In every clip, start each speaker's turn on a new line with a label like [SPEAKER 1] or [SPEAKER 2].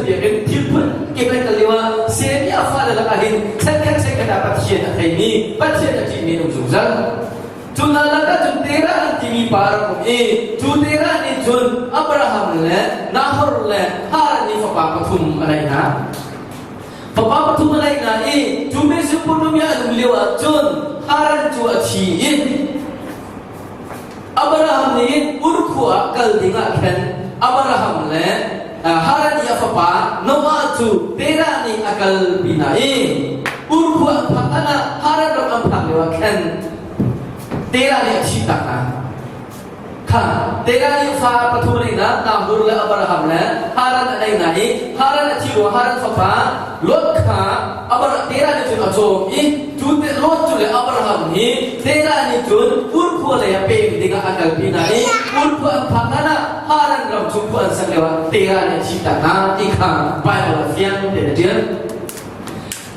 [SPEAKER 1] biakinn thil phun kip an kal lio ah Sem i a fale lakah hin chankhat chankhat ah Pathian a theimi, Pathian a ṭihmi an um zungzal. Cu hna lakah cun Terah an timi pa a rak um i cu Terah nih cun Abraham le Nahor le Haran i fapa pathum a neih hna. Fapa pathum a neih hna i cu Mesopotamia an um lio ah cun Haran cu a thi i Abraham nih Ur khua ah kal dingah khan Abraham le Haran i a fapa Noah cu Terah nih a kalpi hna i Ur khua an phak hlan ah Haran ram an phak lioah khan Terah nih a thihtak hna. Kha Terah nih fa pathum a neih hna, Nahor le Abraham le Haran a neih hna i Haran a thih ruangah Haran fapa Lot kha Terah nih cun a cawm i cu Lot cu le Abraham hi Terah nih cun Ur khua lei ah pem dingah a kalpi hna i Ur khua an phak hlan ah Haran ram chung khua an sak lioah Terah nih a thihtak hna ti kha Baibal ah fiang tein a ṭial.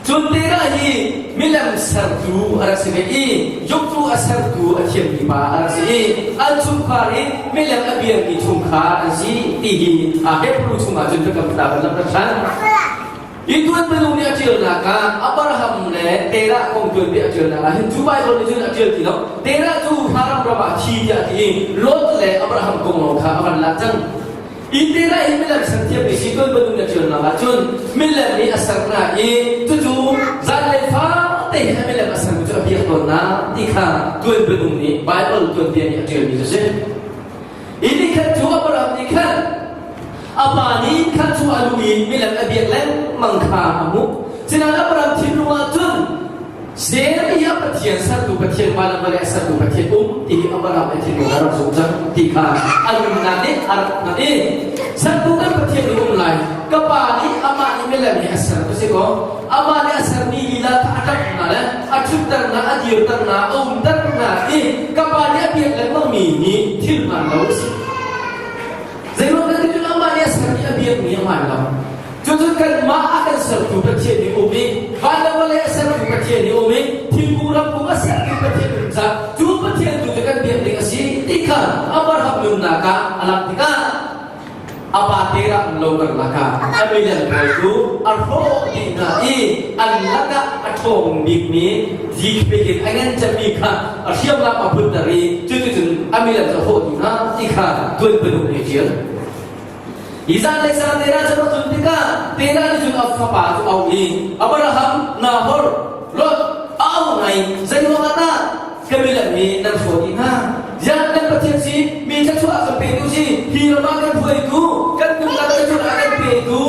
[SPEAKER 1] Cun Terah hi milem sertu a rak si ve i Joktu a sertu a thiammi pa a rak si i an chungkhar i milem a biami chungkhar an si ti hi Hebrew chungah cun biakam thla kan lamh ṭhan. Hi tuan minung nih a ṭialnak ah Abraham le Terah kong tuanbia a ṭialnak ah hin cu Baibal nih cun a ṭial ti lo. Terah cu Haran ram ah thi tiah a ti i Lot le Abraham kong lawng kha a van lak cang. Hi Terah hi milem ser thiammi si tuan minung nih a ṭialnak ah cun milem nih a ser hna i cucu zanlei fate hi a milem a sermi cu a biak tawn hna ti kha tuan minung nih Baibal tuanbia nih a ṭialmi cu a si. Hi ni khat cu Abraham nih khan a pa nih khan cu a lu i milem a biak lengmang kha a hmuh. Sinain Abraham thinlung ah cun Sem i a Pathian sertu Pathian van le vawlei a sertu Pathian um ti hi Abraham nih thinlung a rak zumh cang ti kha a nunnak nih a rak hngalh i sertu kan Pathian nih um lai ka pa nih amah nih milem hi a ser tu si kaw amah nih a sermi lila kha a ṭap hna le a ṭhutter hna a dirter hna a umter hna i ka pa nih a biak lengmangmi hi thil hmaan lo a si. Zeiruang dah ti amah nih a sermi a biakmi a hmaan lo. Cucu kanmah a kan sertu Pathian nih um i van le vawlei a sertu Pathian nih um i thingkung ramkung a sertu Pathian um caah cu Pathian tu cu kan biak ding a si ti kha Abraham nunnak ah a langh tikah a pa Terah an lo karlak ah a milem pawl cu a hrawh dih hna i an lakah a ṭhawng bikmi zikbik in a ngan cemmi kha a hriamnam a punter i cuticun a milem cu a hrawh dih hna ti kha tuanbia nih a ṭial. Hi zanlei sang Terah cu a tlun tikah Terah nih cun a fapa cu a auh i Abraham, Nahor, Lot a auh hna i zeiruang ah dah ka milem hi nan hrawh dih hna? Ziah kan Pathian si, mi thluachuah a kan petu si, hi ram ah kan hruaitu, kan nunnak thluachuah a kan petu,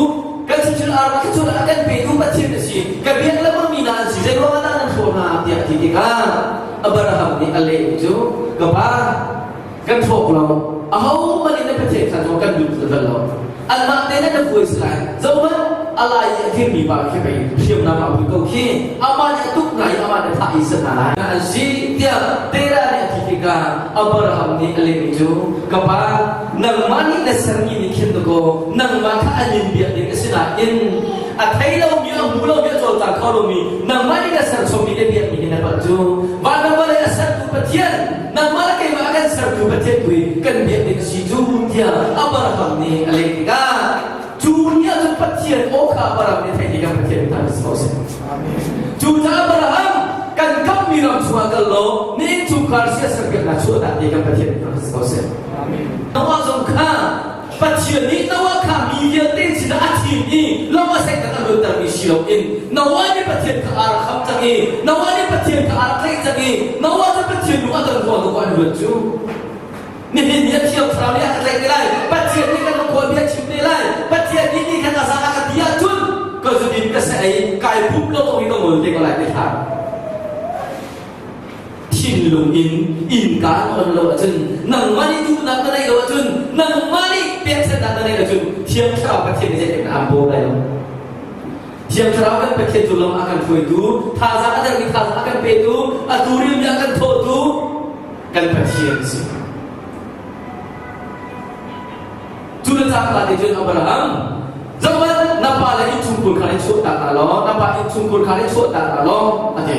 [SPEAKER 1] kan sicil ar thluachuah a kan petu Pathian a si. Ka biak lengmang mi hna an si, zeiruang ah dah nan hrawh hna? tiah a ti tikah Abraham nih a leh cu, Ka pa, kan hrawk lo. Ahohmanh in na Pathian kha cu kan lut bal lo. Anmah te nan na vuai si lai. Zohhmanh, a lai i a dirmi pa khi pei hriamnam aa put ko khi. Amah nih a tuk hna i amah nih a thah i sat hna lai. An si tiah Terah nih a ti tikah Abraham nih a lehmi cu, Ka pa, nangmah nih na sermi nih khin dakaw nangmah kha an in biak ding a si nain a thei lomi, a hmu lomi, a cawlcang kho lomi, nangmah nih na serchommi na biakmi hi na palh cu. Van le vawlei a sertu Pathian, nangmah le keimah a kan sertu Pathian tu hi kan biak ding a si cu tiah Abraham nih a leh tikah cu ni ah cun Pathian aw kha Abraham nih theih tikah Pathian nih si ko seh. Cu caah Abraham kan kammi ram chungah kal law na innchungkhar siasal biaknak chuah dah ti kan Pathian nih si ko seh. Noah zong kha Pathian nih Noah kha mi vialte sinah a thim i lawng a sengtak a luattermi si loin Noah nih Pathian kha aa rak kham cang i Noah nih Pathian kha aa rak tlaih cang i Noah cu Pathian lung a ton ruang ah an luat cu nihin ni a Thiang Thlarau nih a ka tlaih te lai Pathian nih kan lungkhaw bia chim te lai Pathian nih ni khan a za a ka ti ahcun ka zudin ka seh ei kai pum lo i ka ngol te ko lai te hlah thinlung in innka an on lo ahcun nangmah nih duhnak na neih lo ahcun nangmah nih pekchanhnak na neih lo ahcun Thiang Thlarau Pathian nih zeitin aan bawm lai lo. Thiang Thlarau kan Pathian cu lam a kan hruaitu, thazaang a dermi thazaang a kan petu, a turilmi a kan thawhtu kan Pathian a si. Cu le cangka te cun Abraham zohhmanh na pa le innchungkhur kha in chuahtak hna law na pa innchungkhur kha in chuahtak hna law a ti.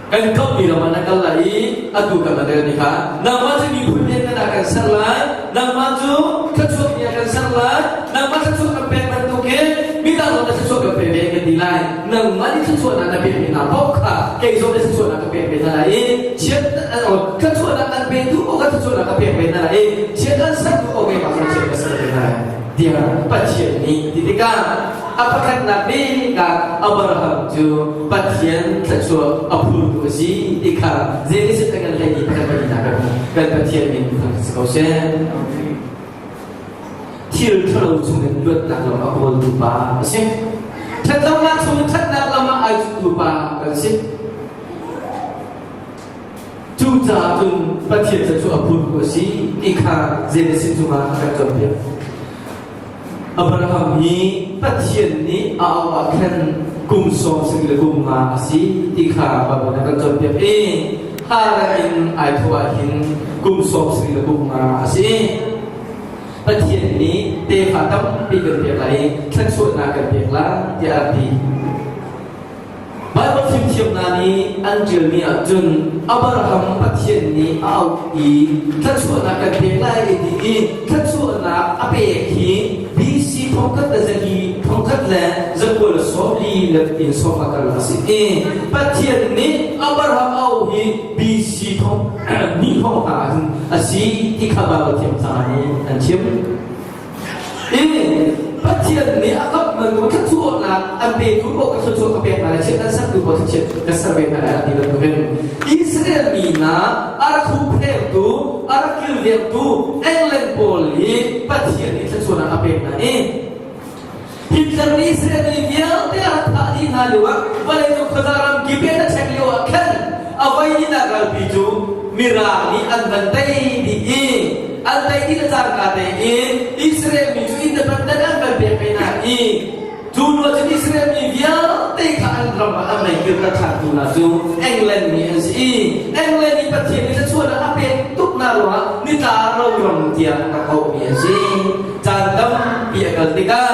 [SPEAKER 1] Kan kammi ram ah na kal lai i atu kan na rel ni kha nangmah cu miphun lianngan ah kan ser lai nangmah cu thluachuak mi ah kan ser lai nangmah thluachuak kan pek bantuk. Nangmah nih thluachuahnak na pekmi hna paoh kha kei zong nih thluachuahnak ka pek ve hna lai i chiat thluachuahnak an petu paoh kha thluachuahnak ka pek ve hna lai i chiat an sertu paoh keimah zong chiat ka ser ve hna lai tiah Pathian nih ti tikah a pakhatnak bik ah Abraham cu Pathian thluachuah a phurtu a si ti kha zeitin kan hlei ni pakhat pahnihnak kan kan Pathian min thang si ko seh. Thil ṭhalo chungin luatnak lam a kawltu pa a si. Ṭhatlonak chungin ṭhatnak lam ah ai cuttu pa kan si. Cucaah cun Pathian cu a phurtu a si ti kha Genesis cungah a kan cawnpiak. Abraham hi Pathian nih a auh ah khan kum sawm sing le kum nga a si ti kha Baibal nih a kan cawnpiak i Haran in ai thawh ah hin kum sawm sing le kum nga a si. Pathian nih tefa tampi kan pek lai i thluachuahnak kan pek lai tiah a rak ti. Baibal fimthiamnak nih an ṭialmi ahcun Abraham Pathian nih a auh i thluachuahnak kan pek lai a ti i thluachuahnak a pek hi BC thongkhat le zali thongkhat le zakua le sawmli le in sawm a kal a si i Pathian nih Abraham a auh hi BC thong ni thong hna ahcun a si ti kha Baibal thiamsang nih an chim. I Pathian nih a kamh bantuk thluachuahnak an petu paoh ka thluachuah ka pek hna lai, chiat an sertu paoh thluachiat ka ser ve hna lai a ti bantukin Israel mi hna a rak huphengtu, a rak kilvengtu England pawl hi Pathian nih thluachuahnak a pek hna i Hitler nih Israel mi vialte a rak thah dih hna lioah vawleicung khuaza ram kip in a check lioah khan a voihnihnak ralpi cu Mirang nih an van tei dih i an tei dih le cangka tein Israel mi cu independent an van pek ve hna i cu lio cun Israel mi vialte kha an ram ah an mei kirter ṭhantu hna cu England mi an si i England nih Pathian nih thluachuahnak a pek tuk hna ruangah nitla ro ram tiah rak auhmi an si. Caan tampi a kal tikah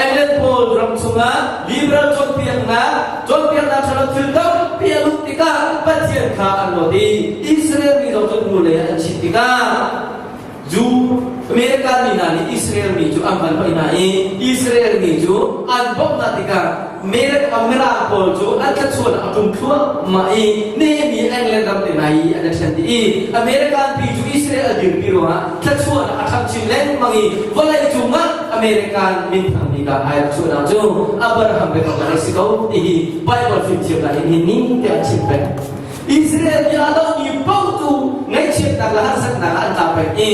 [SPEAKER 1] England pawl ram chungah liberal cawnpiaknak cawnpiaknak ṭhalo thil tampi a luh tikah Pathian kha an luat i Israel mi zong cu hnulei ah an chit tikah Jew America mi hna nih Israel mi cu an van hoih hna i Israel mi cu an bawmh hna tikah Mirang pawl cu an thluachuahnak a ṭum thluahmah i Nehemi England ram te hna i an i ṭhen dih i American pi cu Israel a dirpi ruangah thluachuahnak a ṭhang chin lengmang i vawlei cungah American minthang bik ah ai rak chuahnak cu Abraham biakamnak a si ko ti hi Bible fimthiamnak in hi ning te an chim peng. Israel mi a dohmi paoh cu ngaihchiatnak le harsatnak ah an tla peng i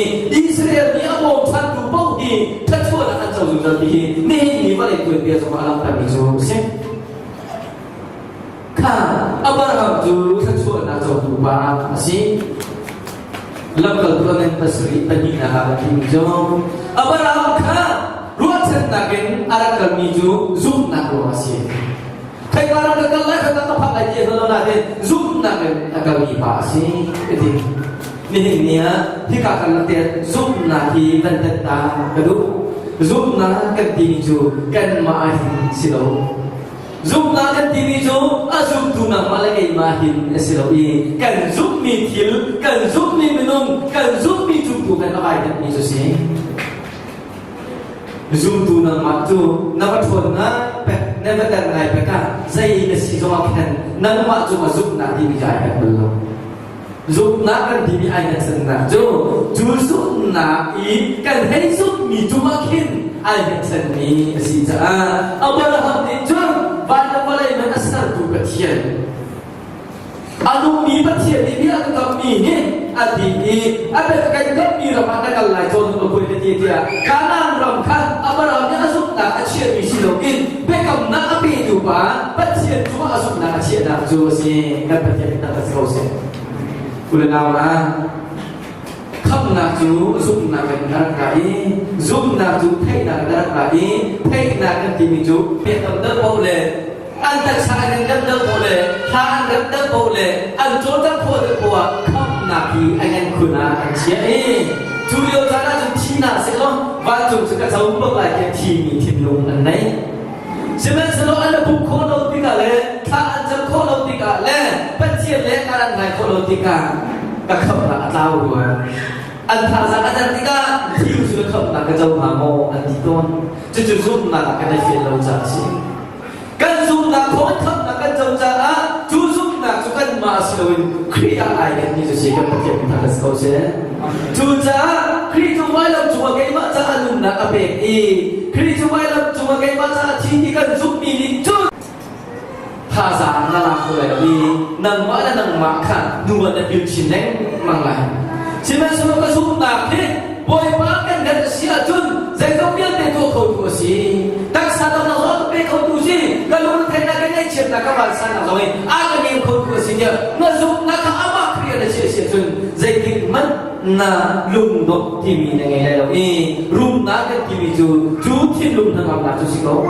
[SPEAKER 1] Israel mi a bawmchantu paoh hi thluachuahnak an co zungzal ti hi nihin ni vawlei tuanbia zongah a langhtermi cu a si. Kha Abraham cu thluachuahnak cotu pa a si. Lamkaltu a ngan pasarih pahnihnak ah a timi cu Abraham kha ruahchannak in a rak kalmi cu zumhnak ruang a si. Khaipa ram ka kal lai kha ka phak lai ti a lo nain zumhnak in a kalmi pa a si ti. Nihin ni ah hika kan lak te zumhnak hi van tet ta ka duh. Zumhnak kan timi cu kanmah hin si lo. Zumhnak kan timi cu a zumtu nangmah le keimah hin a si lo i kan zumhmi thil, kan zumhmi minung, kan zumhmi cung tu kan a vai mi cu si. Zumtu nangmah cu na va ṭhawn ngai pek, na va ter ngai pek ah zei na si zongah khan nangmah cungah zumhnak timi cu ai pek bal lo. Zumhnak kan timi ai hngatchannak cu cu zumhnak i kan hei zumhmi cungah khin ai hngatchanmi a si caah Abraham nih cun van le vawlei man a sertu Pathian A nungmi Pathian nih bia an kammi hi a ti i a bia kan kammi ram ah na kal lai cawn a poi na ti tiah Kanaan ram kha Abraham nih a zumhnak a chiahmi si loin biakamnak a petu pa Pathian cungah a zumhnak a chiahnak cu a si. Kan Pathian nih tak si ko seh. U le nau hna, khamhnak cu zumhnak in a rak ra i zumhnak cu theihnak in a rak ra i theihnak kan timi cu biakam deuh paoh le an taksa an in deuh deuh paoh le thla an rat deuh paoh le an cawlcangh khawh deuh paoh ah khamhnak hi a ngan khun ah an chiah i cu lio caan ah cun thi hna sehlaw vancung cu ka co bak lai tiah thimi thinlung an nei. Sihmanhsehlaw an pumh khawh lo tikah le thla an cam khawh lo tikah le Pathian le an ngai khawh lo tikah ka khamhnak a tlau rua. An thazaang a der tikah thil cu na khamhnak ka co hnga maw an ti tawn. Cucu zumhnak ah kan i fian lo caah a si. Kan zumhnak Zumhnak thawngin khamhnak kan co caah cu zumhnak cu kanmah si loin Khrih ah ai nganmi cu si kan Pathian min thangṭhat si ko seh. Cucaah Khrih cu vailam cungah keimah caah nunnak a pek i Khrih cu vailam cungah keimah caah thi ti kan zumhmi nih cun thazaang na lak ko lai i nangmah le nangmah kha nu ah na pil chin lengmang lai. Sihmanhsehlaw ka zumhnak hi Bawipa kan ngan a si ahcun zeizong vialte tuah khotu a si. Taksa dang zong ka pe khotu si. Ka lungretheihnak ka ngaihchiatnak ka vansannak zong in a ka nem khotu a si tiah na zumhnak kha amah Khrih ah na chiah si ahcun zeitik hmanh na lungdongh timi na ngei lai lo i rumnak kan timi cu cu thinlung hnangamnak cu si ko.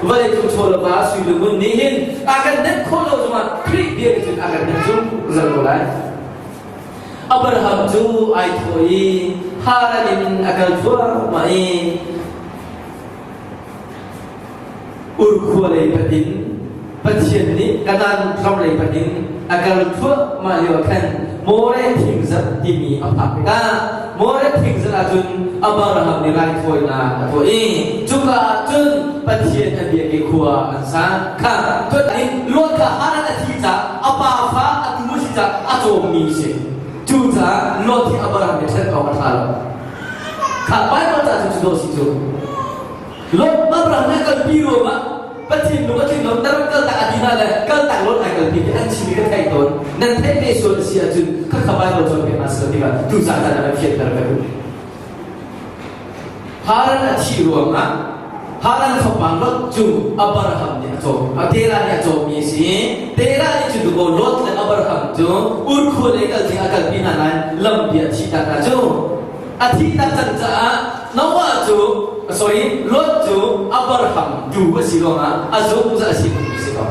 [SPEAKER 1] Vawleicung chaw le va sui le ngun nih hin a kan nenh khawh lo zongah Khrih bia nih cun a kan nenh zungzal ko lai. Abraham cu ai thawh i Haran in a kal thluahmah i Ur khua lei panh in Pathian nih Kanaan ram lei panh in a kal thluahmah lio ah khan Moreh thingzat timi a phak tikah Moreh thingzat ahcun Abraham nih raithawinak a tuah i cuka ah cun Pathian a biak i khua an sa. Kha tuan in Lot kha Haran a thi caah a pa fa a tu a si caah a cawmmi a si. Cucaah Lot hi Abraham nih ṭhen awk a ṭha lo. Kha Baibal ca cu cu si cu. Lot Abraham nih a kalpi ruangah Pathian lung a tling lo na rak kaltak a ti hna le kaltak Lot ai kalpi ti an chim i ka theih tawn. Nan theih ve sual a si ahcun khakha Baibal cawnpiak hna si lo tikah tucaan caan ah kan fianter ka duh. Haran a thih ruangah Haran fapa Lot cu Abraham nih a cawm. Terah nih a cawmmi a si. Terah nih cun dukaw Lot le Abraham cu Ur khua lei kal ding a kalpi hna nain lampi a thihtak hna cu. A thihtak cang caah Noah cu sorry Lot cu Abraham tu a si ruangah a zungzal a si mi si ko.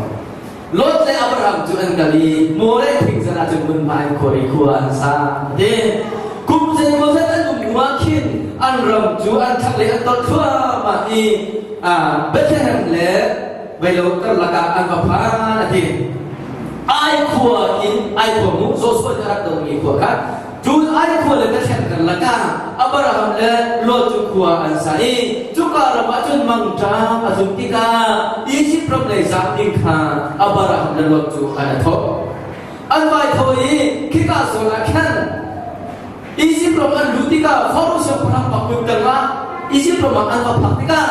[SPEAKER 1] Lot le Abraham cu an kal i Moreh thingzan ah cun hmunhma in khua i khua an sa. Ti kum zeimawzat an um hnu ah khin an ram cu an thlanglei an tolh thluahmah i Bethlehem le Veilo karlak ah an va phan a ti. Ai khua in ai khua mu Joshua nih a rak domi khua kha Cun ai khua le Bethlehem karlak ah Abraham le Lot cu khua an sa i cuka ram ah cun mangṭam a tlun tikah Izipt ram lei zam ding kha Abraham le Lot cu an i thawh. An vai tho i khika zawn ah khan Izipt ram an luh tikah Faro siangpahrang pa kut tangah Izipt ram ah an va phak tikah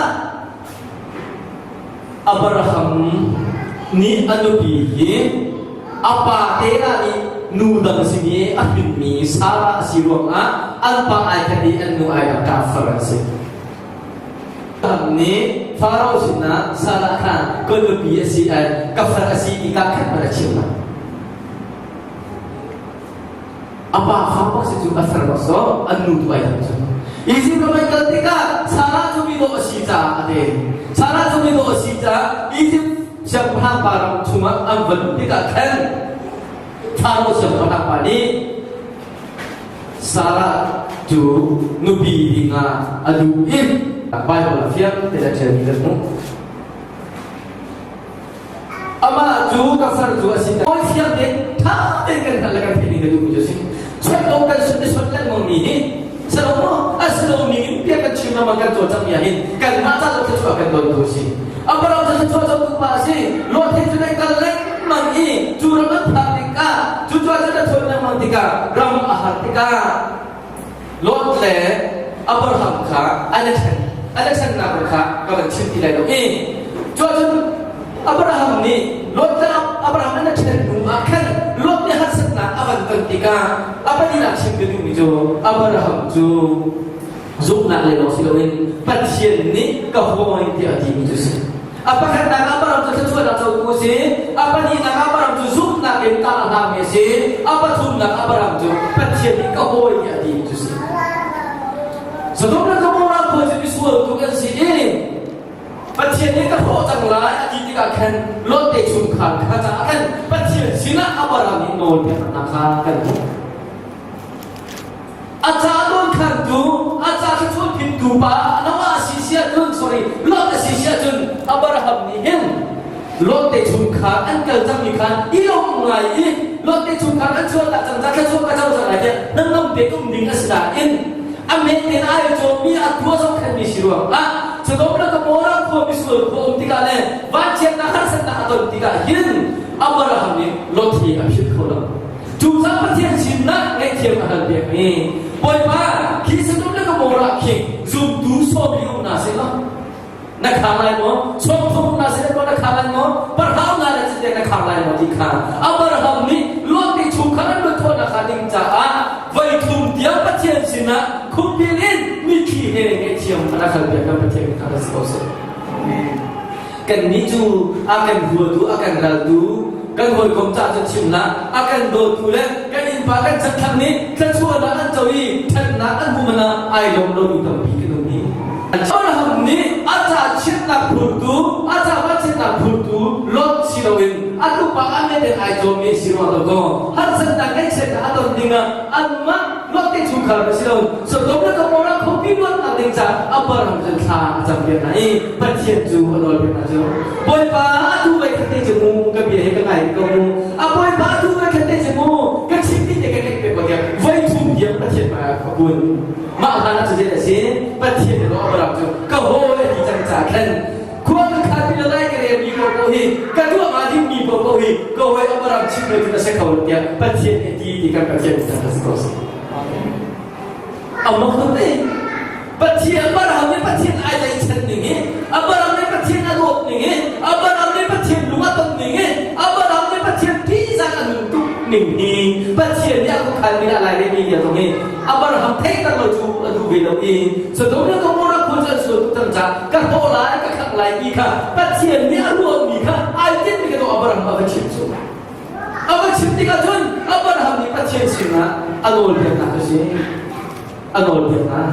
[SPEAKER 1] Abraham nih a nupi hi a pa Terah nih nu dang simi a hrinmi Sarah a si ruangah an pa ai khat i an nu ai dang kafar an si. Abraham nih Faro sinah Sarah kha ka nupi a si ai ka far a si ti ka khat hmanh a chim lo. A pa fa bak si cu a fer bak so an nu tu ai dang cu. Egypt ram an kal tikah Sarah cu mi dawh a si caah a te. Sarah cu mi dawh a si caah Egypt siangpahrang pa ram chungah an va luh tikah khan Faro siangpahrang pa nih Sarah cu nupi dingah a duh i Bible a fiang te a ṭialmi kan hmuh. Amah cu ka far cu a si. Kawi fiang tein ṭha tein kan hngalh le kan theih ning ka duhmi cu a si. Suat lo kan suat i suat lengmang mi hi salo maw a si lomi in bia kan chim lengmang kan cawlcangh mi ah hin kanmah ca lo thluachuah kan dontu a si. Abraham cu thluachuah cotu pa a si. Lot he cun an kal lengmang i cu ram an phak tikah cu cu ah cun a thawn lengmang tikah ram a har tikah Lot le Abraham kha an i ṭhen. An i ṭhennak kha ka van chim ti lai lo i cuahcun Abraham nih Lot le Abraham an i ṭhen hnu ah khan Lot nih harsatnak a van ton tikah a pahnihnak chim ka duhmi cu Abraham cu zumhnak le lawng si loin Pathian nih ka hawi tiah a timi cu a si. A pakhatnak ah Abraham cu thluachuahnak cotu a si. A pahnihnak ah Abraham cu zumhnak in tah a hlangmi a si. A pathumnak ah Abraham cu Pathian nih ka hawi tiah a timi cu a si. Sodom le Gomorrah khua cu misual tuk an si i Pathian nih ka hrawh cang lai a ti tikah khan Lot te chungkhar kha caah khan Pathian sinah Abraham nih nawl peknak kha kan hmuh. A ca dawnkhantu, a ca thluachuah phintu pa Noah a si si ahcun, sorry, Lot a si si ahcun Abraham nih hin Lot te chungkhar an kal cangmi khan i lawm ngai i Lot te chungkhar an chuah tak cang ca thluachuah ka co cang lai tiah hnangam te um ding a si nain a men in ai cawmmi a tua zohkhenhmi si ruangah. Sodom le Gomorrah khua misual khua um tikah le vanchiatnak harsatnak a ton tikah hin Abraham nih Lot hi a philh kho lo. Cucaah Pathian sinah ngaihthiam a hal piakmi Bawipa khi Sodom le Gomorrah khi zumtu sawm i um hna seh law na khar lai maw? Sawmthum na seh maw na khar lai maw? Parhau na le cite na khar lai maw ti kha Abraham nih Lot nih chungkhar an luat khawhnak hnga ding caah voi thum tiang Pathian sinah khupbil in mitthli he ngaihthiam a rak hal piak kan Pathian kha si ko seh. Kannih cu a kan huatu, a kan raltu, kan hawikom ca cu chimnak, a kan dawtu le kan innpa kan chanthlang nih thluachuahnak an co i ṭhatnak an hmu man ah ai lawm lomi tampi kan um hi. Abraham nih a ca chiatnak phurtu, a ca chiatnak phurtu Lot si loin a tupa a met in ai cawmmi a si ruang lo kaw harsatnak ngaihchiatnak a ton dingah anmah Lot te chungkhar a si lo. Sodom le Gomorrah khuapi luatnak ding caah Abraham cu thla a cam piak hna i Pathian cu a nawl piak hna cu Bawipa atu voi khat te cu mu ka bia hi ka ngai ko mu a Bawipa atu voi khat te cu mu ka chimmi te ka ngeih piak ko tiah voi thum tiang Pathian hmaiah ka kun. Mah hlan ah cu zei a si? Pathian nih Abraham cu ka hawi a ti cang caah khan khua ka khan ti lai ka relmi paohpaoh hi ka tuah hnga dingmi paohpaoh hi ka hawi Abraham chim lo cu na si kho lo tiah Pathian nih a ti ti kan Pathian nih a si ko si. Amak tuk te. Pathian Abraham nih Pathian ai tlaihchan ning hi Abraham nih Pathian a dawt ning hi Abraham nih Pathian lung a ton ning hi Abraham nih Pathian ṭihzah a nun tuk ning hi Pathian nih a khuakhan mi a lai mi bia zong hi Abraham theihter lo cu a duh ve lo i Sodom le Gomorrah khua cu an sual tuk cang caah ka hlawh lai ka khangh lai ti kha Pathian nih a ruahmi kha ai tinhmi kha Abraham a va chim cu a va chim tikah cun Abraham nih Pathian sinah a nawlpiaknak a si a nawlpiak hna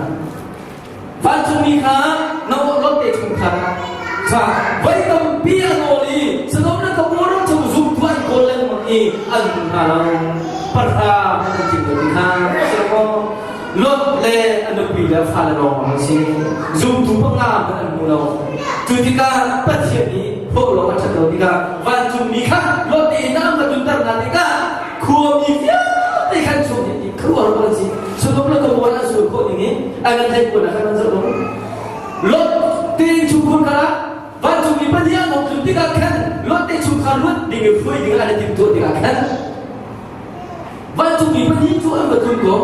[SPEAKER 1] vancungmi kha na Lot te chungkhar kha voi tampi a nawl i Sodom le Gomorrah chung zumtu an kawl lengmang i an hmu hna lo pahra an tling lo ti hna Lot le a nupi le a fale lawng an si zumtu panga hmanh an hmu lo cu tikah Pathian nih hlawh lawng a ṭhat lo tikah vancungmi kha Lot te inn ah an va tlunter hna tikah khuami vialte khan chung i khuaruah an si Sodom le Gomorrah an sual khawh ning i an kan theih khawh khan an zoh lo Lot te chungkhur kha vancungmi pahnih an hong tlun tikah khan Lot te chungkhar luat ding i hruai ding an i timhtuah tikah khan vancungmi pahnih cu an va tlun ko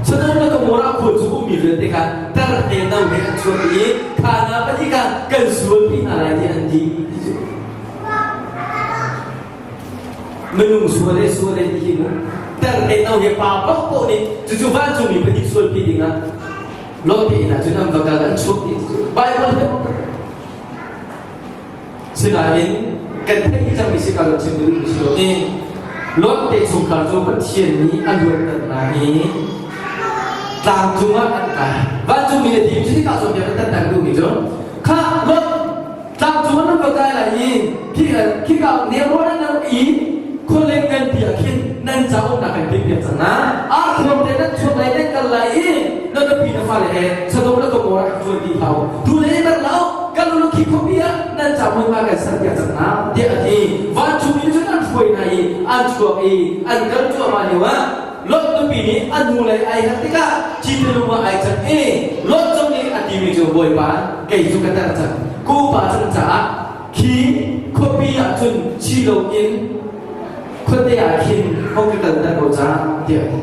[SPEAKER 1] Sodom le Gomorrah khua cu ummi vialte kha tar he no he an chuak i kha hna pahnih kha kan sualpi hna lai tiah an ti Minung sual le sual le ti hi mu ter te no hi pa paohpaoh nih cucu vancungmi pahnih sualpi dingah Lot te inn ah cun an va kal an chuak ti Bible he Sinain kan theih cangmi si ka chim duh si lo i Lot te chungkhar cu Pathian nih a luatter hna i tlang cungah an kai vancungmi le tim cu hika zawn kan tan duhmi cu kha Lot Tlangcung an va kai lai i khika nelrawn an rak i khualeng nganpi ah khin nan ca umnak kan timhpiak cang hna. Arkhuang te nan chuak lai nan kal lai i na nupi na fale he Sodom le Gomorrah kan cuan ti hau. Tu le nan lo kan lu khi khuapi ah nan ca hmunhma kan serpiak cang hna tiah a ti. Vancung in cun an hruai hna i an chuak i an kal cuahmah lio ah Lot nupi nih a nu lei ai her tikah cite lung ah ai can i Lot zong nih a timi cu Bawipa kei cu ka ter cang ka upa cang caah khi khuapi ah cun si loin khuate ah khin hong ka kalter ko ca tiah a ti.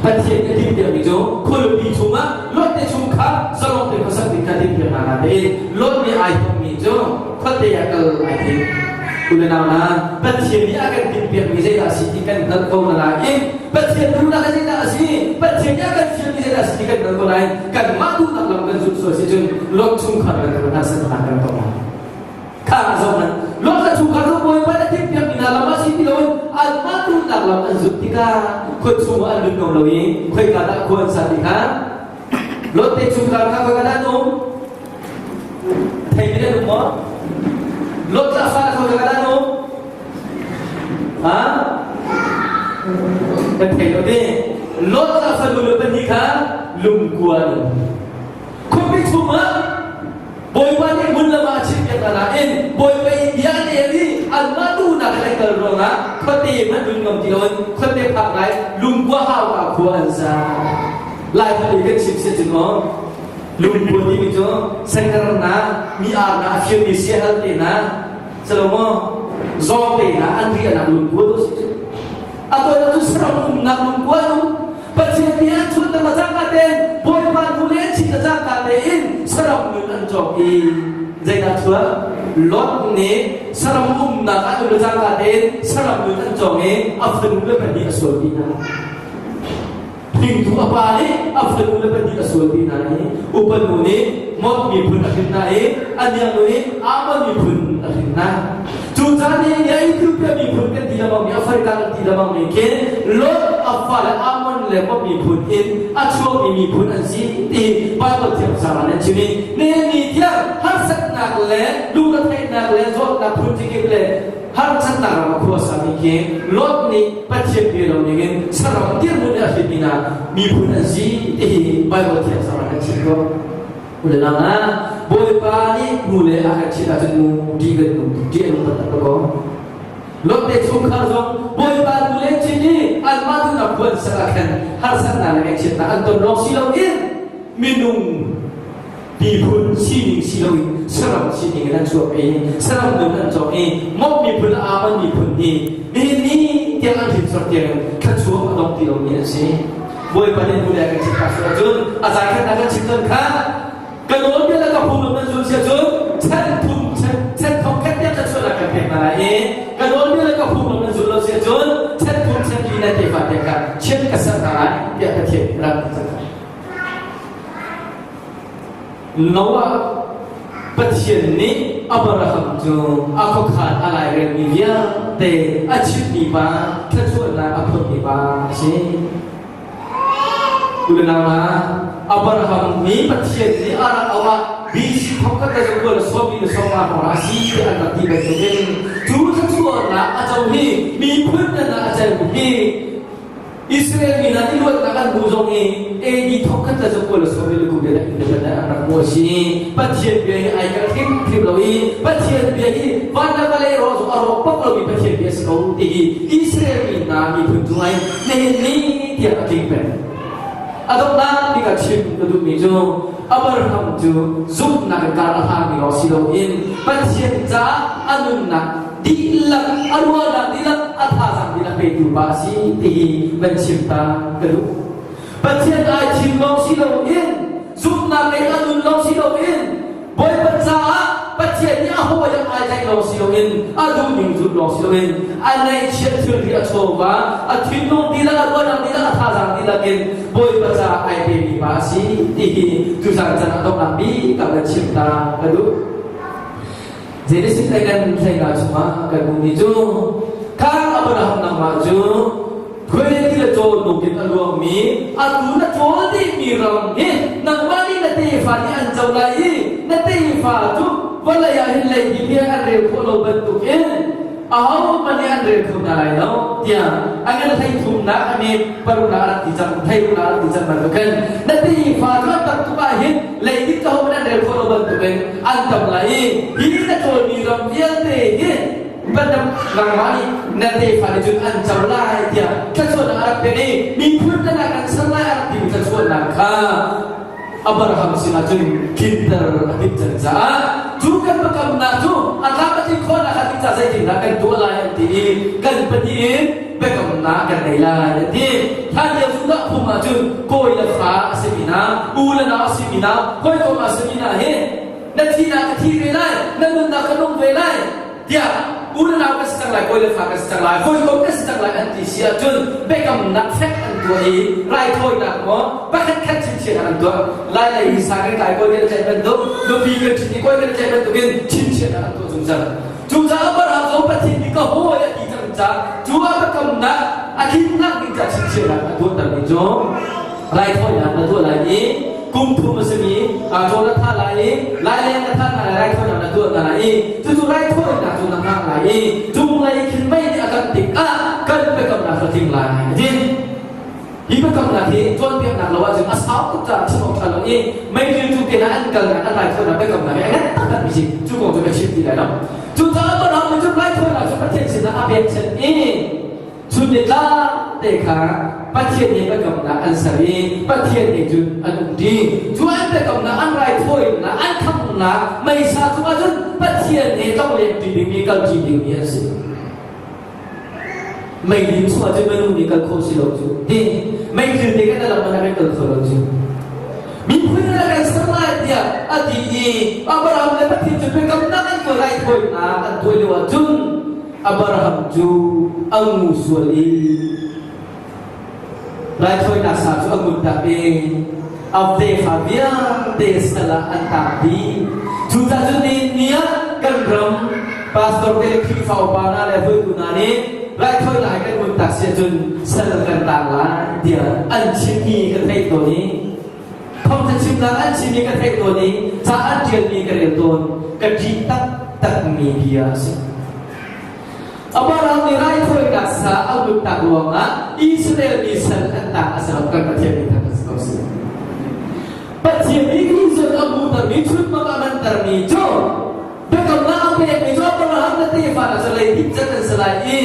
[SPEAKER 1] Pathian nih a timhpiakmi cu khualipi chungah Lot te chung kha zalong te khuasak ding kha timhpiak hna natein Lot nih ai thawkmi cu khuate ah kal ai tim. U le nau hna, Pathian nih a kan timhpiakmi zeidah a si ti kan hngalh ko na nain Pathian duhnak zeidah a si, Pathian nih a kan fialmi zeidah a si ti kan hngalh ko nain kanmah duhnak lam kan zulh sual si cun Lot chungkhar kan kan harsatnak kan tong lai. Kha zong nan Lot le chungkhar cu Bawipa nih a timhpiakmi hna lam ah si ti loin anmah duhnak lam an zulh tikah khua chungah an lut ngam lo i khoika dah khua an sa ti kha Lot te chungkhar kha khoika dah an um? Thei mi nan um maw? Lot le a fale khoika dah an um? Ha? Kan thei lo te. Lot le a fanu le pahnih kha lungkua an um. Khuapi chungah Bawipa nih hmun lam ah a chimpiak hna nain Bawipa i bia an el i anmah duhnak in an kal ruangah khuate hmanh lun ngam ti loin khuate phak lai lungkua hauka khua an sa. Lai holh i kan chim si cun maw? Lungkua timi cu sengkar na mi ar na a firmi siahal te na salomo zawng te na an riahnak lungkua tu si. A tawinak cu saram umnak lungkua an um. Pathian nih an chun na cangka tein Bawipa nu le an chin na cangka tein saram nun an cawk i zeidah chuah? Lot nih saram umnak ah um le cangka tein saram nun an cawng i a fanu le pahnih a sualpi hna. Hringtu a pa nih a fanu le pahnih a sualpi hna i upa nu nih Mot miphun a hrin hna i a niang nu nih Ammon miphun a hrin hna. Cu caan i Ethiopia miphun kan ti lengmang mi Africa kan ti lengmang mi khi Lot a fale Ammon le Moab miphun in a chuakmi miphun an si ti Bible thiam sang an chim i nihin ni tiang harsatnak le lungretheihnak le zawtnak phun cikip le harsatnak ram a khuasa mi khi Lot nih Pathian bia lo ningin saram dirhmun a hrinmi hna miphun an si ti hi Bible thiam sang an chim ko. Ulelang ah Bawipa nih nu le a kan chimh ahcun nu ṭih kan nu ṭih a nung taktak ko. Lot te chungkhar zong Bawipa nu le chin i anmah duhnak puan sak ah khan harsatnak le ngaihchiatnak an ton lawng si loin minung miphun sining si loin saram sining in an chuak i saram nun an cawk i Mok miphun le Ammon miphun hi nihin ni tiang an hrinsor tiang thluachuak a dong ti lomi an si. Bawipa nih hnu le kan chim ta sual ahcun a zai khat kan chim tawn kha ka nawlbia le ka phunglam nan zul si ahcun chan thum chan chan thong khat tiang thluachuahnak kan pek hna lai i ka nawlbia le ka phunglam nan zul lo si ahcun chan thum chan li nan tefa tiang kha chiat ka ser hna lai tiah Pathian nih rak cang. Noah Pathian nih Abraham cu a khuakhan a lairelmi vialte a chimhmi pa thluachuahnak a phunmi pa a si. Unau hna, Abraham nih Pathian nih a rak auh ah BC thongkhat le zakua le sawmi le sawmnga hrawng ah a si tiah an rak ti bantukin cu thluachuahnak a co hi miphun nan ah a cel hi Israel mi hna nih luatnak an hmuh zong hi AD thongkhat le zakua le sawm le kum le independent an rak hmuh a si. Pathian bia hi ai kalh hrimhrim lo i Pathian bia hi van le vawlei rawh zong a rawk bak lomi Pathian bia a si ko ti hi Israel mi hna miphun cungah hin nihin ni tiang a tling peng. A donghnak bik ah chim ka duhmi cu Abraham cu zumhnak in kar a hlangmi lawng si loin Pathian caah a nunnak dihlak a ruahnak dihlak a thazaang dihlak petu pa a si ti hi van chim ta ka duh. Pathian ai thim lawng si loin zumhnak lei a nun lawng si loin Bawipa caah Pathian nih a hawi ai tlaih lawng si loin a duhning zulh lawng si loin a ngaihchiat thilri a chawva a thinlung dihlak a ruahnak dihlak a thazaang dihlak in Bawipa caah ai pemi pa a si ti hi tuzan chan a donghnak bik ah kan chim ta ka duh. Genesis lei kan hleinga chungah kan hmuhmi cu kha Abraham nangmah cu khuaile le caw nukin a luangmi atu na cawl dihmi ram hi nangmah nih na tefa nih an co lai i na tefa cu vawlei ah hin leidip hi an rel khawh lo bantukin ahohmanh nih an rel kho hna lai lo tiah a kan hleithumnak a mi paruknak a rak ti cang theirunak a rak ti cang bantukin na tefa cu an tam tuk ah hin leidip cu ahohmanh an rel khawh lo bantukin an tam lai i hi na cawlmi ram vialte hi bantuk nangmah nih na tefa nih cun an co lai tiah thluachuahnak a rak pek i miphun dang ah kan ser lai a rak timi thluachuahnak kha Abraham sinah cun tlinter a timh cang caah cu kan biakamnak cu a tlam a tlin khawhnak kha tingca zeitindah kan tuah lai an ti i kan pahnih in biakamnak kan nei lai an ti. Hlan lio Judah phung ah cun kawi le fa a simi hna, u le nau a simi hna, hawikom a simi hna hi na thihnak ka thi ve lai, na nunnak ka nung ve lai tiah u le nau kan si cang lai, kawi le fa kan si cang lai, hawikom kan si cang lai an ti si ahcun biakamnak fek an tuah i raithawinak maw pakhat khat chimchiahnak an tuah. Lai lei hi sa kan kai kawi kan tlaih bantuk, nupi kan ṭhit i kawi kan tlaih bantukin chimchiahnak an tuah zungzal. Cucaah Abraham cu Pathian nih ka hawi a ti cang caah cu a biakamnak a tlinnak ding caah chimchiahnak a tuahtermi cu raithawinak na tuah lai i kum thum a simi caw na thah lai i laileng na thah hna lai raithawinak na tuah hna lai i cucu raithawinak cu na hngah lai i cunglei khin mei nih a kan tikah kan biakamnak cu a tling lai a ti. Hi biakamnak hi cawnpiaknak lo ahcun a sau tuk caah chim awk ṭha lo i meiril cu te hna an kalnak an raithawinak biakamnak hi a ngan taktak mi si cu kong cu ka chim ti lai lo. Cucaah Abraham nih cun raithawinak cu Pathian sinah a pekchanh i. Chun ni tlak te kha Pathian nih biakamnak an ser i Pathian nih cun an umṭi. Cu an biakamnak an raithawinak an khamnak meisa cungah cun Pathian he tlonglengṭi dingmi kalṭi dingmi an si. Meidim chungah cun minung nih kal khawh si lo cu. Ti meithil te kan lam man kan kal kho lo cu. Miphun na kan ser lai tiah a ti i Abraham le Pathian cu biakamnak an tuah raithawinak an tuah lio ah cun Abraham cu a ngu sual i raithawinak sa cu a ngut tak i a tefa vialte sal ah an tang dih. Cucaah cun nihin ni ah kan ram pastor te le Khrihfa upa hna le hruaitu hna nih raithawinak hi kan ngut tak si ahcun sal kan tang lai tiah an chimmi ka theih tawn i thawngtha chimnak an chimmi ka theih tawn i ca an ṭialmi ka rel tawn ka ṭih taktakmi bia a si. Abraham nih raithawinak sa a nunnak ruangah Israel mi sal an tang a si lo kan Pathian nih thang a si ko si. Pathian nih vision a hmuhtermi chunmang a mantermi cu biakamnak a pekmi cu Abraham na tefa na cu leidip can an si lai i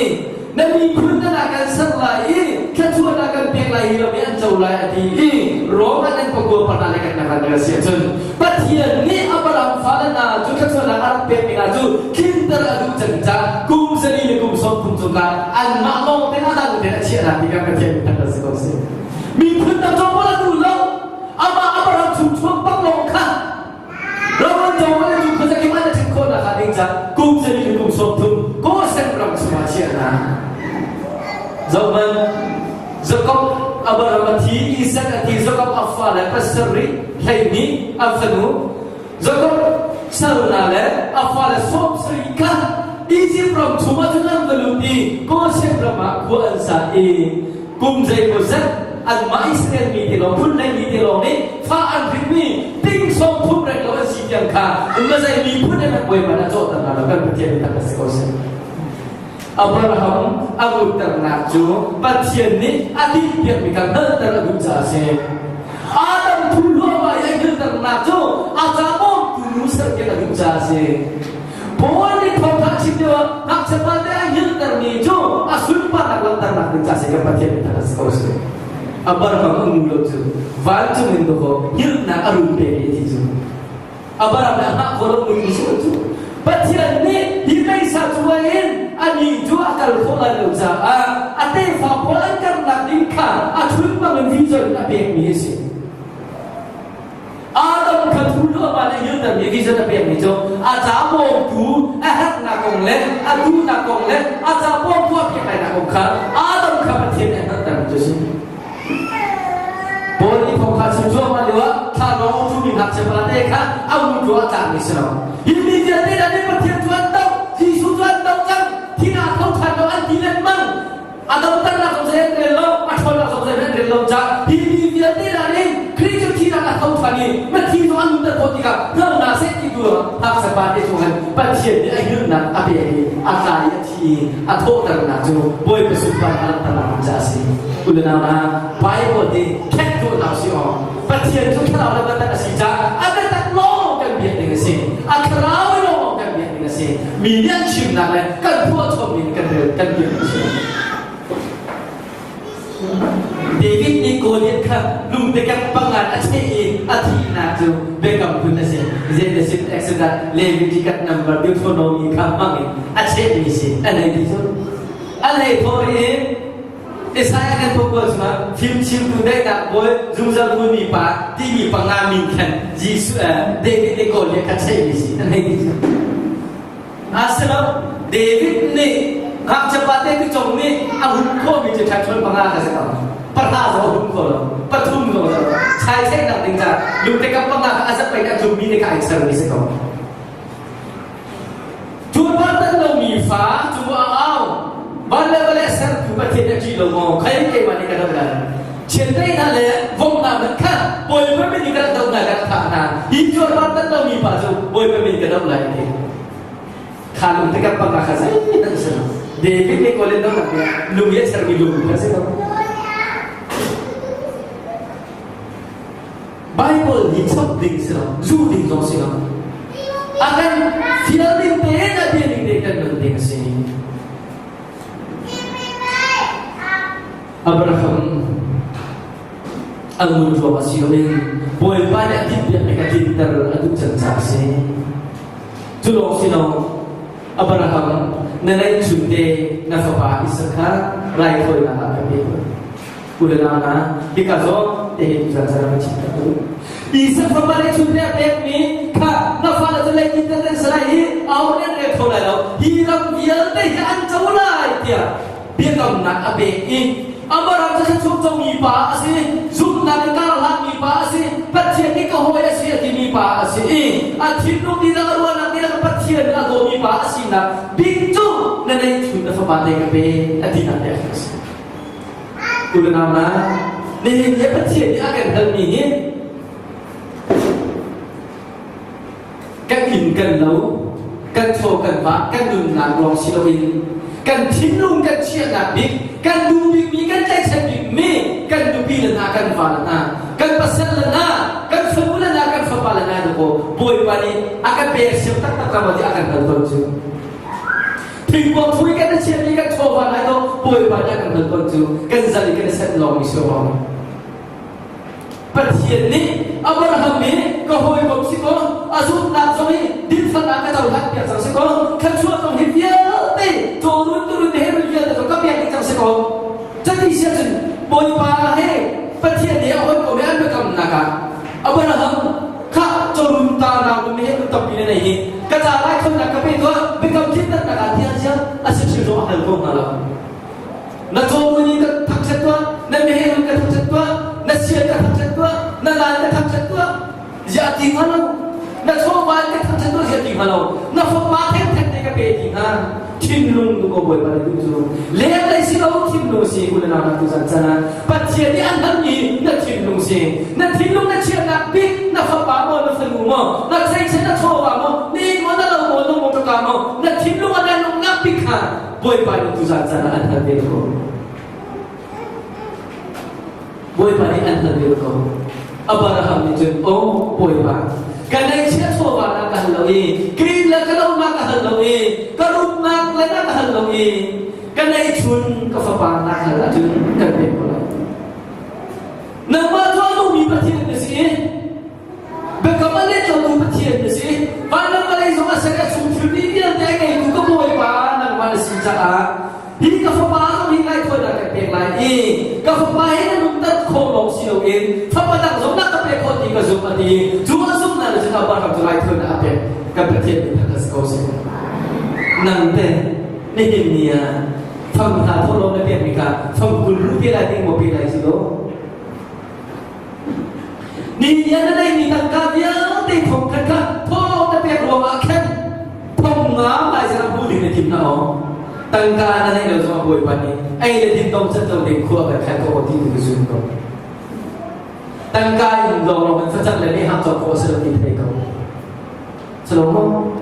[SPEAKER 1] na miphun nan ah kan ser lai i thluachuahnak kan pek lai hi ram i an co lai a ti i Rom an an pakua pahna le kan kan kan si ahcun Pathian nih Abraham fale hna cu thluachuahnak a rak pekmi hna cu tlinter a duh cang caah kum zali le kum 30 cungah anmah lawng te a dang te a chiah hna ti kan Pathian nih kan si ko si. Miphun dang cawk a duh lo amah Abraham chung chuak bak lawng kha Roman cawk le cu khuazakim an ṭhen khawh nak ding ca kum zali le kum 30 Gosen ram chungah chiah hna. Zohman Jakob Abraham a thi, Isaac a thi, Jakob a fale pasarih 12 a fanu Jakob salna le a fale 70 kha Izipt ram chungah cun an va lut i Goshen ram ah khua an sa i kum zeimaw zat anmah Israel mi te lawng phun lei mi te lawng nih fa an hrinmi ting 30 reng lo an si tiang kha mazai miphun in an bawipa a cawhter hna lo kan Pathian nih tak a si ko seh. Abraham a ngutternak cu Pathian nih a tinhpiakmi kha hngalhter a duh caah a si. Adam thu hluahmah i a hngalhternak cu a ca bawmtu nu serpiak a duh caah a si. Paul nih thawngtha a chim lio ah ngakchia pate a hngalhtermi cu a sunparnak langhternak ding caah a si kan Pathian nih a si ko si. Abraham a ngu lo cu vancung in dawkaw hngilhnak a run pek i a thi cu. Abraham le a hngah khawh lo mi si cu Pathian nih hi meisa cuai in anih cu a kal khawh lai lo caah a tefa pawl an karnak ding kha a chun bangin vision a pekmi a si. Adam kha thu luahmah le hiltermi vision a pekmi cu a ca bawmtu a herhnak kong le a duhnak kong le a ca bawmtu a pek lainak kong kha Adam kha Pathian nih a hngalhtermi cu a si. Paul nih thawngtha chim cuahmah lio ah thla lawng thumi ngakchia palate kha a um cu a tlakmi si lo. Hi mi vialte hna nih Pathian cu an doh, Jesuh cu an doh cang, thihnak tho ṭhan lo an ti lengmang. A dohternak zong zei an rel lo, a ṭhawnnak zong zei an rel lo caah hi mi vialte hna nih Khrih cu thihnak a tho ṭhan i mithi zong an nunter khawh tikah hngal hna seh ti tu ngakchia pate cu khan Pathian nih a hilnak a pek i a tla i a thi i a thawhternak cu Bawipa sunparnak langhternak caah a si. U le nau hna, Bible hi khet tuahnak si awk Pathian cu thlarau le biatak a si caah a biatak lawng kan biak ding a si. A thlarau lawng kan biak ding a si. Mi nih an chimnak le kan phuahchommi nih kan rel kan biak ding a si. David nih Goliath kha lungtekep pangan a cheh i a thihnak cu biakam phun a si. Genesis, Exodus, Leviticus, number Deuteronomy kha hmang in a chehmi si. A nei ti cu. A nei thawh i Isaiah kan phungkawl chungah fimchimtu daihnak bawi zungzal hmunmi pa timi panga min khan Jesuh David nih Goliath kha chehmi si. A nei ti cu. Asilo David nih ngakchia pate tu cong nih a hun khawhmi cu ṭhenṭhawn panga ka si ko. Pahra zong a hun kho lo. Pathum zong lo. Chai cheihnak ding ca lungte kam panga kha a zapei a tlummi nih kha ai sermi si ko. Tuanpar tan lomi fa cu a au. Van le vale sertu Pathian a ṭih lo maw? Khai keimah nih ka doh lai. Chiandeih hna le vom hna hmanh kha Bawipa min in ka rak doh hna ka rak thah hna. Hi cuarpar tan lomi pa cu Bawipa min ka doh lai a ti. Kha lung te kan panga kha zeihmanh a si lo. David nih kawl in doh nak lung i a sermi lung kha si lo. Bible hi chap ding si lo, zu ding zong si lo. A kan fial ding tein a bia ding tein kan nun ding a si. A ngun ruangah si loin Bawipa nih a tinhpiakmi kha tlinter a duh cang caah a si. Cu lawng si lo, Abraham na neihchunte na fapa Isak kha raithawinak ah ka pe. U le nau hna, hika zawn te hi tuzan zan ah chim ka duh. Isak fapa neihchunte a pekmi kha na fale cu leitin nan si lai i aho nih an rel kho lai lo. Hi ram vialte hi an co lai tiah biakamnak a pek i Abraham cu thluachuak comi pa a si, zumhnak in kar hlanmi pa a si, Pathian nih ka hawi a si a timi pa a si i a thinlung dihlak a ruahnak dihlak Pathian nih a dawmi pa a sinak bik cu na neihchun na fapa te ka pe a tinak te a si. U le nau hna, nihin hi Pathian nih a kan halmi hi kan inn kan lo, kan chaw kan va, kan nunnak lawng si loin kan thinlung kan chiahnak bik, kan duh bikmi, kan tlaihchan bikmi kan nupi le hna, kan va le hna, kan pasal le hna, kan fanu le hna, kan fapa le hna dakaw Bawipa nih a kan pek siam taktak ram ti a kan hal tawn cu. Thingkuang thui kan i chiahmi kan chawva lai to Bawipa nih a kan hal tawn cu kan zal i kan i set lawngmi si awang. Pathian nih Abraham hi ka hawikom si kaw a zumhnak zong hi dinfelnak ka cohlan piak cang si kaw thluachuah zong hi vialte cawrun turun he run vialte zong ka pek dih cang si kaw cuti si ahcun Bawipa he Pathian nih a hawikom he an biakamnak ah Abraham kha cawrun ta nau he run tampi na nei hi ka ca lai thawnnak ka pe tuah biakam tlinternak ah tiah sia a si thil zong a hal ko hna lo. Na cawmun in ka thangṭhat tuah, na meheh in ka thangṭhat tuah, na sian ka thangṭhat tuah, na lan ka thangṭhat tuah. Ziah ti hnga lo. Na chawva in ka thangṭhat tuah ziah ti hnga lo. Na fapa thengtheng te ka pe ti hnga. Thinlung tu ko Bawipa na duh cu. Lenglei si lo thinlung si u le nau na tu zan can ah Pathian nih an halmi na thinlung si. Na thinlung na chiahnak bik na fapa maw na fanu maw na tleichen na chawva maw na inn maw na lo maw na motor maw na thinlung a na lungnak bik kha Bawipa nih tuzan caan ah an hal ve ko. Bawipa nih an hal ve ko. Abraham nih cun, "Oh Bawipa, ka neihchiah chawva na ka hal lo i, ka le ka lo na ka hal lo i, ka rumnak le na ka hal lo i, ka neihchun ka fapa na hal ahcun kan pek ko lai. Nangmah cu a nungmi Pathian na si i, Biakam a let lotu Pathian na si. Van le vawlei zong a ser a chung thil mi vialte a ngeitu ka Bawipa nangmah na si caah hi ka fapa zong hi raithawinak kan pek lai i ka fapa hi na nunter khawh lawng si loin fapa dang zong na ka pek khawh ti ka zumh a ti. Cu a zumhnak nih cun Abraham cu raithawinak a pek. Kan Pathian nih that a si ko seh. Nang teh nihin ni ah fam hna thawhlawm na pekmi kha fam 20 lu pe lai ding maw pe lai si lo? Ni na neihmi tangka vialte thongkhat kha thawhlawm na pek ruangah khan thong nga lai zara hmu ding na tim hna aw. Tangka na neih lo zongah Bawipa nih ei le din dong cat lo ding khua kan khan ko ti tu ka zum ko. Tangka in lawnglawng in facang le mehhang cawk khawh a si lo ti thei ko. Salomo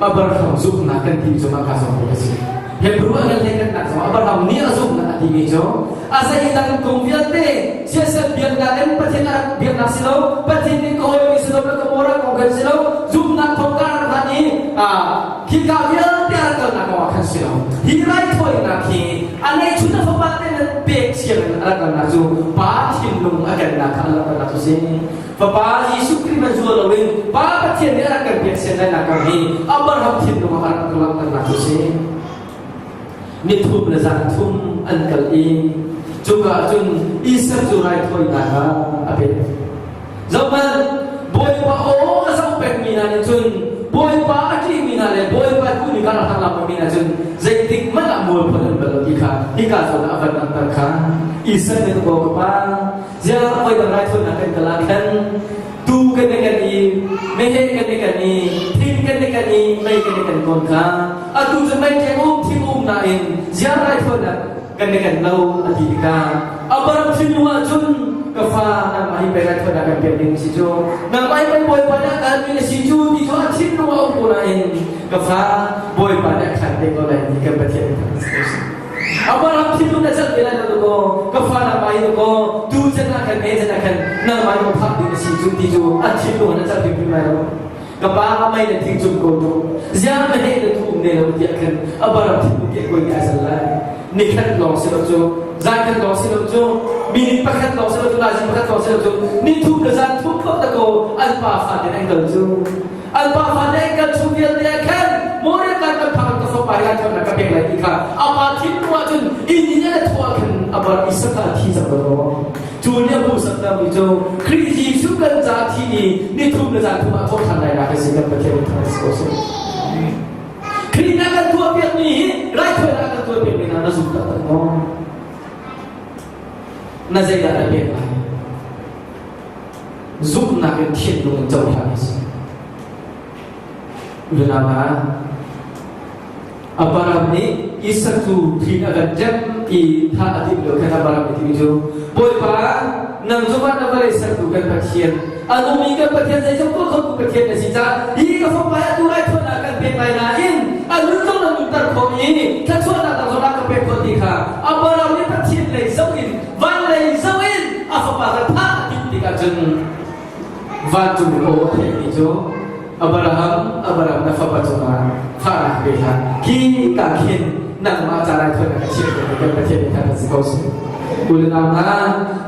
[SPEAKER 1] Abraham zumhnak kan ti cu mah ka zong a si. Hebrew an hlei kan nak zong Abraham nih a zumhnak a timi cu a zeidang kong vialte siasal biaknak in Pathian a rak biaknak si lo Pathian nih ka hawi si lo ka moral kong kan si lo zumhnak thawng ka rak hlan i khika vialte a rak kalnak kong ah khan si lo hi raithawinak hi a neihchun a fapa te nan pek siang in a rak kalnak cu pa thinlung a kennak kha a rak kalnak cu si. Fapa Jesuh Khrih hmanh zual loin Pa Pathian nih a rak kan pek sian nak hi Abraham thinlung ah a rak langhternak cu si. Ni thum le zan thum an kal i cuka cun Isak cu raithawinak ah a pek. Zohhmanh, Bawipa aw a zoh pekmi hna nih cun Bawipa a ṭihmi hna le Bawipa duhmi kha rak hlang mi hna cun zeitik hmanh ah mualpho an bal lo ti kha hika zawn ah a van langhter kha Isak nih ka pa Ziah voidang raithawinak kan kal ah khan tuu kan i kan i meheh kan i kan i thing kan i kan i mei kan i kan tawn kha atu cu mei ṭheng um thing um nain ziah raithawinak kan i kan lo a ti tikah a baram thinlung ah cun ka fa nangmah hi pei raithawinak kan pek ding si cu nangmah hi pei Bawipa nih a kalmi na si cu ti cu a thinlung ah a um ko nain ka fa Bawipa nih a khan te ko lai ti kan Pathian nih a si. Abraham thinlung na celh ve lai lo kaw ka fa nangmah hi kaw tu chan ah khan me chan ah khan nangmah hi phak ding na si cu ti cu a thinlung na celh hrimhrim lai lo. Ka pa a mei le thing cung ko tu. Ziang na he na thu um ne lo tiah khan a baram thing ke koi ti ai sal lai. Ni khat lawng si lo cu, zan khat lawng si lo cu, minute pakhat lawng si lo cu, nazi pakhat lawng si lo cu, ni thum le zan thum bak ta ko an pa fa te an kal cu. An pa fa te an kal chung vialte ah khan Moria kan kan phak ka fapa hi an thawnak ka pek lai ti kha a pa thinlung ah cun inn in a thawh ah khan a bar Isak a thi cang lo. Cu nih a hmuhsaktermi cu Khrih Jesuh kan ca thi i nithum le zan thum ah thawhṭhan lainak hi si kan Pathian in thang si ko seh. Khrih na kan tuahpiakmi hi raithawinak kan tuahpiakmi hna na zum taktak maw? Na zeidah na pek lai? Zumhnak in thinlung in cohlan a si. Unau hna, Abraham nih Isak cu ṭhin a kan ṭem i thah a timh lio khan Abraham nih timi cu Bawipa nang cu van na vawlei sertu kan Pathian a nungmi kan Pathian zeizong tuah khotu Pathian na si caah hi ka fapa hi atu raithawinak kan pek lai nain a nun zong na nunter khawh i thluachuahnak dang zong na ka pek khawh ti kha Abraham nih Pathian lei zoh in van lei zoh in a fapa kha thah a timh tikah cun vancung aw a theihmi cu Abraham, Abraham na fapa cungah fahnak pe hlah. Khi ka khin nangmah ca raithawinak ka chiah ko kan Pathian nih khan si ko seh. Unau hna,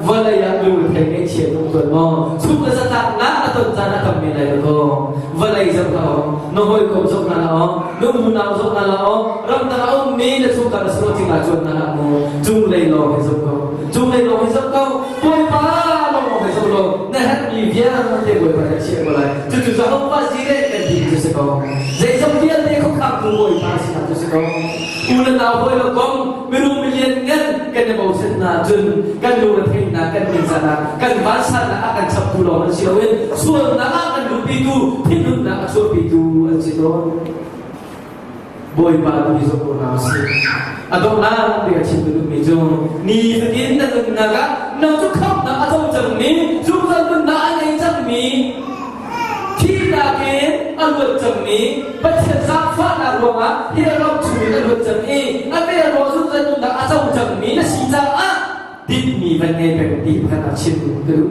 [SPEAKER 1] vawlei ah lungthei ngaihchia um tuan maw? Chung le zatlaknak a ton caan a tam men lai lo. Vawlei zoh hna aw, na hawikom zoh hna la aw, na unau zoh hna la aw, ramdang a ummi na chungkhar na silo cingah cuan hna hlah mu. Cunglei lawng hi zoh ko. Cunglei lawng hi zoh ko. Bawipa lawng hi zoh law na herhmi vialte Bawipa nih a chiah ko lai. Cucu Jehovah Jireh kan ti cu si ko. Zeizong vialte khuakhangtu Bawipa sinah cu si ko. U le nau hawi lo kong mirum milian ngan kan i bochan hna cun kan lungretheihnak kan ningzahnak kan vansannak a kan chaptu lawng an si loin sualnak ah kan luhpitu thinhunnak a chuahpitu an si tawn. Bawipa tu hi zoh ko hna usih. A donghnak bik a chim ka duhmi cu ni fatin na nunnak ah nang cu khamhnak a co cangmi zungzal nunnak a ngei cangmi thihnak in a luat cangmi Pathian zaangfahnak ruangah hi ram chungin a luat cang i a vel ruang zungzal nunnak a co cangmi na si caah dinmi van ngei peng ti pakhat ah chim ka duh.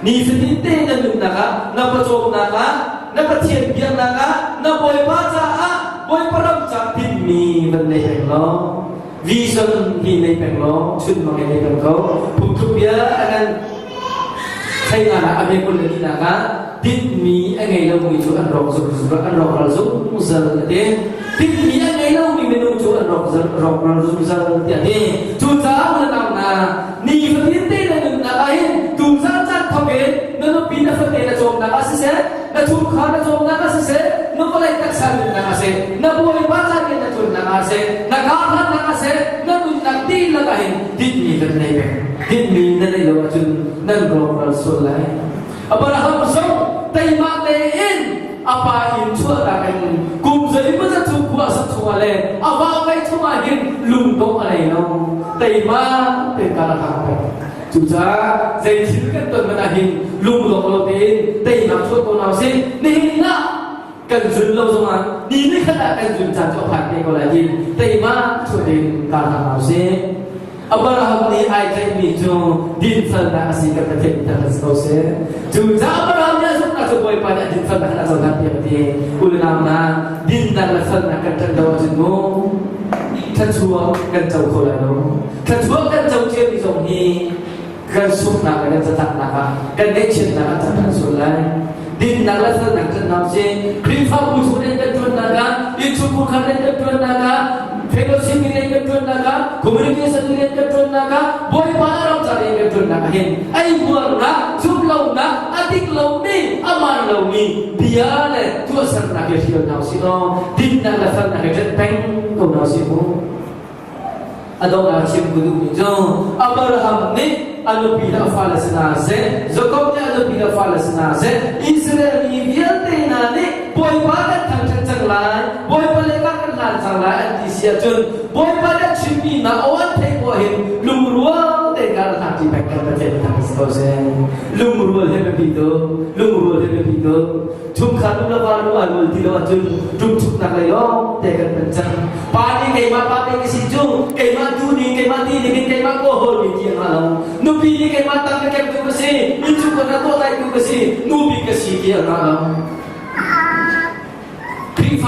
[SPEAKER 1] Nifatin te na nunnak ah, na pawcawmnak ah, na Pathian biaknak ah, na Bawipa caah, Bawipa ram ca tinhmi van nei peng law, vision hi nei peng law, chunmang in nei peng ko. Phungthluk bia a kan thei ah a mekul le dinak ah tinhmi a ngei lomi cu an rawk zungzal an rawkral zungzal a ti. Tinhmi a ngei lomi minung cu an rawk rawkral zungzal tiah a ti. Cucaah na nau hna, Nifatin te na nunnak ah hin tuzan caan thawk in na nupi na fate na cawmnak ah siseh, na chungkhar na cawmnak ah siseh, na vawlei taksa nunnak ah seh, na bawipa ca rian na ṭuannak ah seh, na karhlannak ah seh, na nunnak dihlak ah hin dinmi kan nei peng. Dinmi na neih lo ahcun nan rawkral sual lai. Abraham zong teimah tein a pa inn chuahtak in kum zeimaw zat chung khua a sak chungah le a vahvaih chungah hin lungdongh a nei lo teima tein kar a hlang peng cucaah zei thil kan ton hmanh ah hin lungdong lo tein teinak chuah ko hna usih nihin ah kan zun lo zongah ni ni khat ah kan zun caan cu a phan te ko lai tin teima chuah tein kar hlang hna usih Abraham nih ai tlaihmi cu dinfelnak a si kan Pathian nih thangṭhat si ko seh. Cucaah Abraham nih a zumhnak cu Bawipa nih a dinfelnak khan a cohlan piak a ti. U le nau hna, dinnak le felnak kan ṭanh lo ahcun mu thluachuah kan co kho lai lo. Thluachuah kan co ciami zong hi kan sunghnak le kan zatlaknak ah kan ngaihchiatnak ah cang kan sual lai. Dinnak le felnak ṭanh hna usih. Khrihfabu chung rian kan ṭuannak ah, innchungkhar kha rian kan ṭuannak ah, fellowship rian kan ṭuannak ah, communication rian kan ṭuannak ah, Bawipa ram ca rian kan ṭuannak ah hin eibuarnak, zumhlonak, a dik lomi, a maan lomi bia le tuahsernak hi hrial hna usih law dinnak le felnak hi ṭanh peng ko hna usih mu. A donghnak chim ka duhmi cu Abraham nih a nupi le a fale sinah seh, Jakob nih a nupi le a fale sinah seh, Israel mi vialte hna nih Bawipa kan thangṭhat cang lai, Bawipa le kan kan hlan cang lai an ti si ahcun Bawipa nih a chimmi hna aw an theih khawh hin lungrual tein kan hlan ṭi peng kan Pathian thang si ko seh. Lungrual hi biapi tuk, lungrual hi biapi tuk. Chungkhar nu le va nu ai rual ti lo ahcun ṭumchuknak lei lawng te kan pan cang. Pa nih keimah pa te ka si cu keimah tu ning keimah ti ning in keimah kaw hawl mi ti a ngah lo. Nupi nih keimah tang ka kemtu ka si, innchungkhar na tuah tu ka si, nupi ka si ti a ngah lo.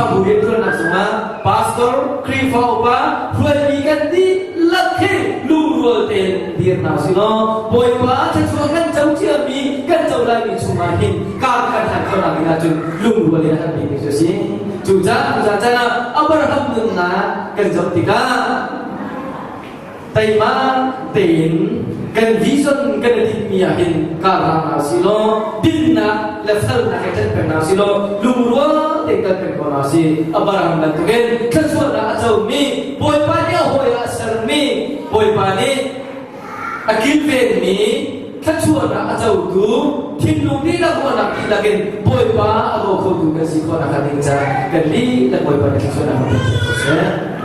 [SPEAKER 1] Khrihfabu rianṭuannak zongah pastor, Khrihfa upa, hruaimi kan dihlak hi lungrual tein dir hna usih law Bawipa thluachuah kan co ciami kan co laimi chungah hin kar kan hlan khawhnak ding ahcun lungrual in a herhmi cu a si. Cucaah tuzaan caan ah Abraham nunnak kan zoh tikah teima tein kan vision kan i tinhmi ah hin karhlang hna usih law dinnak le felnak he ṭanh peng hna usih law lungrual tein kal peng ko hna usih. Abraham bantukin thluachuahnak a comi Bawipa nih a hawi ah a sermi Bawipa nih a kilvenmi thluachuahnak a cotu thinlung dihlak ruahnak dihlak in Bawipa a daw khotu kan si khawh nakhnga ding caah kan lih le Bawipa nih thluachuahnak kan pek ko seh.